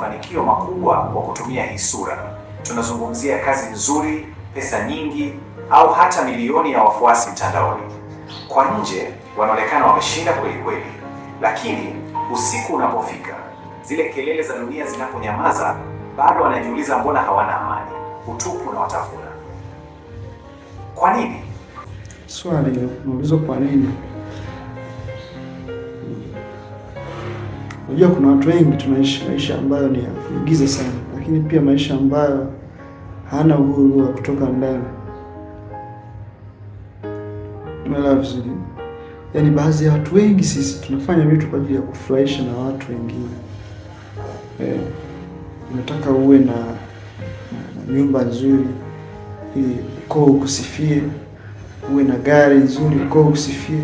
mafanikio makubwa kwa kutumia hii sura. Tunazungumzia kazi nzuri, pesa nyingi, au hata milioni ya wafuasi mtandaoni. Kwa nje wanaonekana wameshinda kweli kweli, lakini usiku unapofika, zile kelele za dunia zinaponyamaza, bado wanajiuliza mbona hawana amani? Utupu unawatafuna. Kwa nini? Swali unaulizwa kwa nini? Unajua kuna watu wengi tunaishi maisha ambayo ni ya kuigiza sana, lakini pia maisha ambayo hana uhuru wa kutoka ndani. Umeelewa vizuri? Yaani baadhi ya watu wengi sisi tunafanya vitu kwa ajili ya kufurahisha na watu wengine. Unataka uwe na nyumba nzuri ili ukoo ukusifie, uwe na gari nzuri ukoo ukusifie,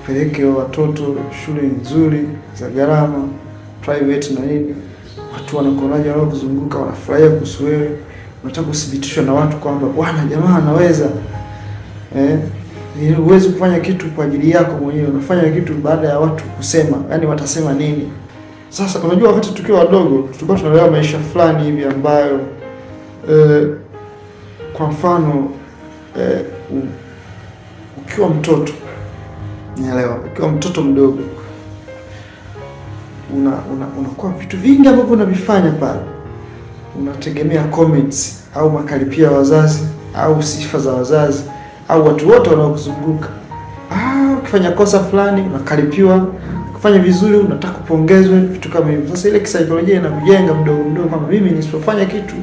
peleke watoto shule nzuri za gharama private na nini, watu wanakuonaje, wanaokuzunguka wanafurahia kuhusu wewe. Unataka kuthibitishwa na watu kwamba bwana, jamaa anaweza. Huwezi kufanya kitu kwa ajili yako mwenyewe, unafanya kitu baada ya watu kusema, yaani watasema nini? Sasa unajua, wakati tukiwa wadogo tulikuwa tunalewa maisha fulani hivi ambayo kwa mfano ukiwa mtoto, nielewa, ukiwa mtoto mdogo unakuwa vitu vingi ambavyo unavifanya pale, unategemea comments au makaripia ya wazazi au sifa za wazazi au watu wote wanaokuzunguka. Ukifanya kosa fulani unakaripiwa, ukifanya vizuri unataka kupongezwe, vitu kama hivyo. Sasa ile kisaikolojia inakujenga mdogo mdogo kwamba mimi nisipofanya kitu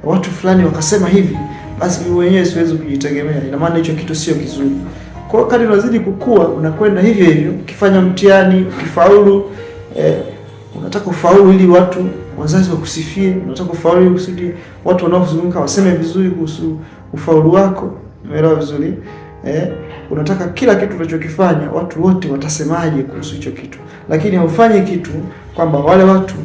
watu fulani wakasema hivi, basi mimi mwenyewe siwezi kujitegemea. Ina maana hicho kitu sio kizuri. Kwa hiyo kadri unazidi kukua unakwenda hivyo hivyo, ukifanya mtihani ukifaulu, unataka ufaulu ili watu wazazi wakusifie, unataka ufaulu ili kusudi watu wanaokuzunguka waseme vizuri kuhusu ufaulu wako. Umeelewa vizuri? Unataka kila kitu unachokifanya watu wote watasemaje kuhusu hicho kitu, lakini haufanyi kitu kwamba wale watu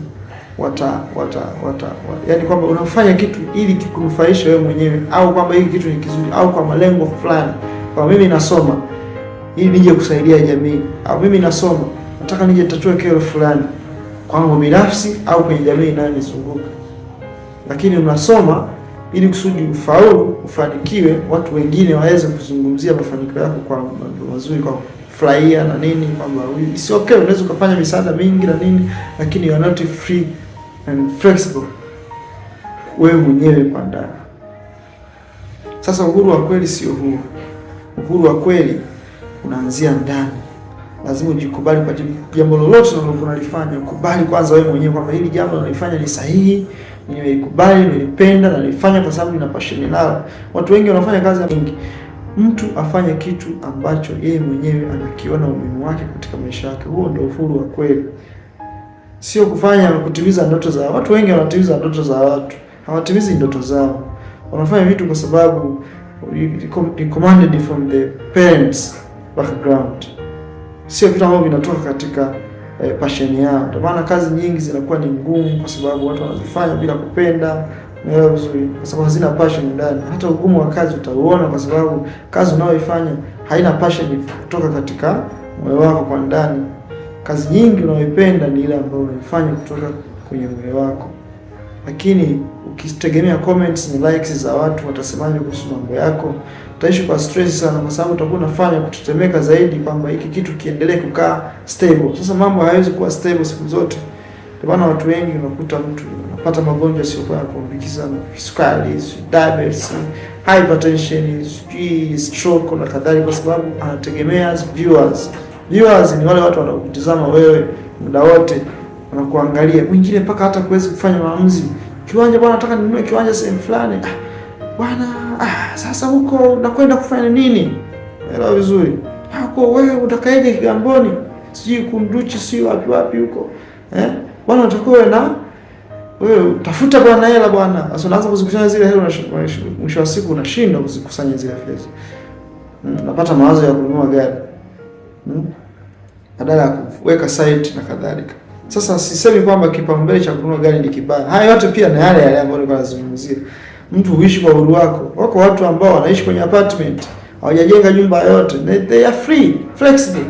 wata wata wata, yani kwamba unafanya kitu ili kikunufaishe wewe mwenyewe, au kwamba hiki kitu ni kizuri, au kwa malengo fulani, kwa mimi nasoma ili nije kusaidia jamii, au mimi nasoma nataka nije tatue kero fulani kwangu binafsi au kwenye jamii inayonizunguka. Lakini unasoma ili kusudi ufaulu, ufanikiwe, watu wengine waweze kuzungumzia mafanikio yako kwa mambo mazuri, kwa kufurahia na nini, kwamba it's okay, unaweza ukafanya misaada mingi na nini, lakini you are not free and flexible wewe mwenyewe kwa ndani. Sasa uhuru wa kweli sio huo. Uhuru wa kweli unaanzia ndani. Lazima ujikubali kwa jambo lolote unalokuwa unalifanya, ukubali kwanza wewe mwenyewe kwamba hili jambo unalifanya ni sahihi, nimeikubali, nimelipenda na nilifanya kwa sababu nina passion nalo. Watu wengi wanafanya kazi nyingi. Mtu afanye kitu ambacho yeye mwenyewe anakiona umuhimu wake katika maisha yake. Huo ndio uhuru wa kweli. Sio kufanya kutimiza ndoto za watu. Wengi wanatimiza ndoto za watu, hawatimizi ndoto zao. Wanafanya vitu kwa sababu commanded from the parents background, sio vitu ambavyo vinatoka katika passion yao. Ndio maana kazi nyingi zinakuwa ni ngumu, kwa sababu watu wanazifanya bila kupenda. Unaelewa vizuri, kwa sababu hazina passion ndani. Hata ugumu wa kazi utauona, kwa sababu kazi unayoifanya haina passion kutoka katika moyo wako kwa ndani. Kazi nyingi unayoipenda ni ile ambayo unaifanya kutoka kwenye moyo wako, lakini ukitegemea comments na likes za watu watasemaje kuhusu mambo yako, utaishi kwa stress sana, kwa sababu utakuwa unafanya kutetemeka zaidi kwamba hiki kitu kiendelee kukaa stable. Sasa mambo hayawezi kuwa stable siku zote. Ndio maana watu wengi unakuta mtu anapata magonjwa sio ya kuambukiza, kisukari, diabetes, hypertension, sijui stroke na kadhalika, kwa sababu anategemea viewers. Viewers ni wale watu wanaokutizama wewe muda wote, wanakuangalia. Mwingine mpaka hata kuwezi kufanya maamuzi. Kiwanja bwana, nataka ninunue kiwanja sehemu fulani. Bwana, sasa huko unakwenda kufanya nini? Elewa vizuri. Huko wewe utakaeje Kigamboni? Sijui Kunduchi, sijui wapi wapi huko. Bwana utakuwa na wewe tafuta bwana hela bwana. Sasa unaanza kuzikusanya zile hela, mwisho wa siku unashindwa kuzikusanya zile fedha. Unapata mawazo ya kununua gari. Badala ya kuweka site na kadhalika. Sasa sisemi kwamba kipaumbele cha kununua gari ni kibaya. Haya yote pia na yale yale ambayo nilikuwa nazungumzia. Mtu huishi kwa uhuru wako. Wako watu ambao wanaishi kwenye apartment, hawajajenga nyumba yoyote. They are free, flexible.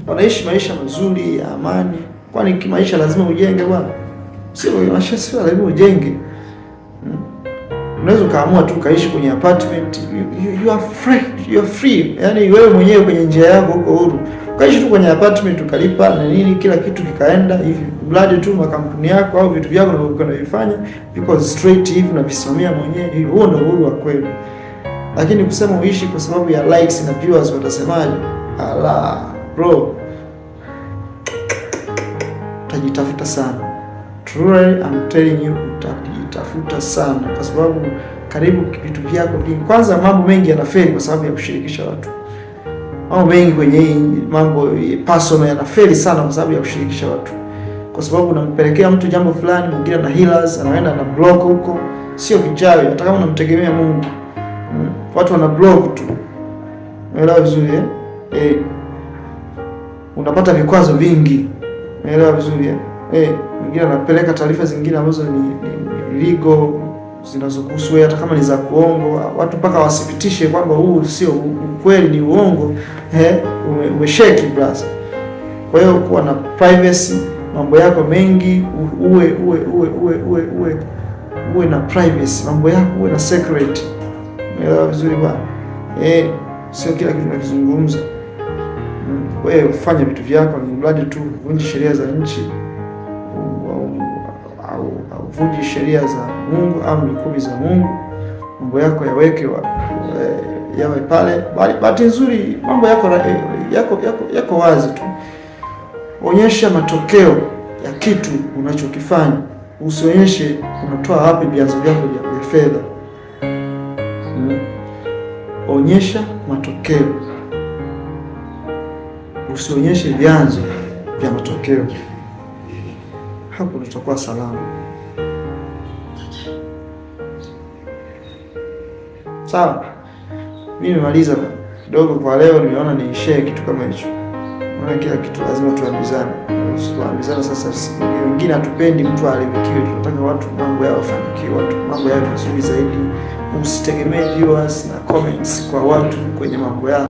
Wanaishi maisha mazuri ya amani. Kwani kimaisha lazima ujenge bwana? Sio sio lazima ujenge. Unaweza ukaamua tu ukaishi kwenye apartment, you are free, you are free. Yaani wewe mwenyewe kwenye njia yako uko huru. Ukaishi tu kwenye apartment ukalipa na nini, kila kitu kikaenda hivi, mradi tu makampuni yako au vitu vyako unavyokuwa unavifanya viko straight hivi unavisimamia mwenyewe hivi, huo ndio uhuru wa kweli. Lakini kusema uishi kwa sababu ya likes na viewers watasemaje? Ala, bro, utajitafuta sana. Truly I'm telling you, utajitafuta sana kwa sababu karibu vitu vyako vingi, kwanza mambo mengi yanafeli kwa sababu ya kushirikisha watu. Mambo mengi kwenye hii mambo personal yanafeli sana kwa sababu ya kushirikisha watu, kwa sababu unampelekea mtu jambo fulani, mwingine ana healers, anaenda na block huko. Sio kichawi, hata kama unamtegemea Mungu. Watu wana block tu, unaelewa vizuri eh? Unapata vikwazo vingi, unaelewa vizuri eh? Mwingine anapeleka taarifa zingine ambazo ni legal zinazokuhusu wewe, hata kama ni za kuongo, watu mpaka wasithibitishe kwamba huu sio ukweli, ni uongo umesheki brother. Kwa hiyo kuwa na privacy, mambo yako mengi uwe uwe uwe uwe uwe uwe uwe na privacy, mambo yako uwe na secret, umeelewa vizuri bwana? Sio kila kitu tunakizungumza. Wewe ufanye vitu vyako, ni mradi tu uvunji sheria za nchi au uvunji sheria za Mungu, amri kumi za Mungu, mambo yako yaweke yawe pale. Bahati nzuri mambo yako wazi tu. Onyesha matokeo ya kitu unachokifanya, usionyeshe unatoa wapi vyanzo vyako vya fedha. Onyesha matokeo, usionyeshe vyanzo vya matokeo. Hapo tutakuwa salama. Sawa, mimi nimemaliza kidogo kwa leo, nimeona ni share kitu kama hicho. Maana kila kitu lazima tuambizane. Tuambizane sasa, wengine hatupendi mtu aharibikiwe, tunataka watu mambo yao yafanikiwe, watu mambo yao mazuri zaidi. Usitegemee viewers na comments kwa watu kwenye mambo yao.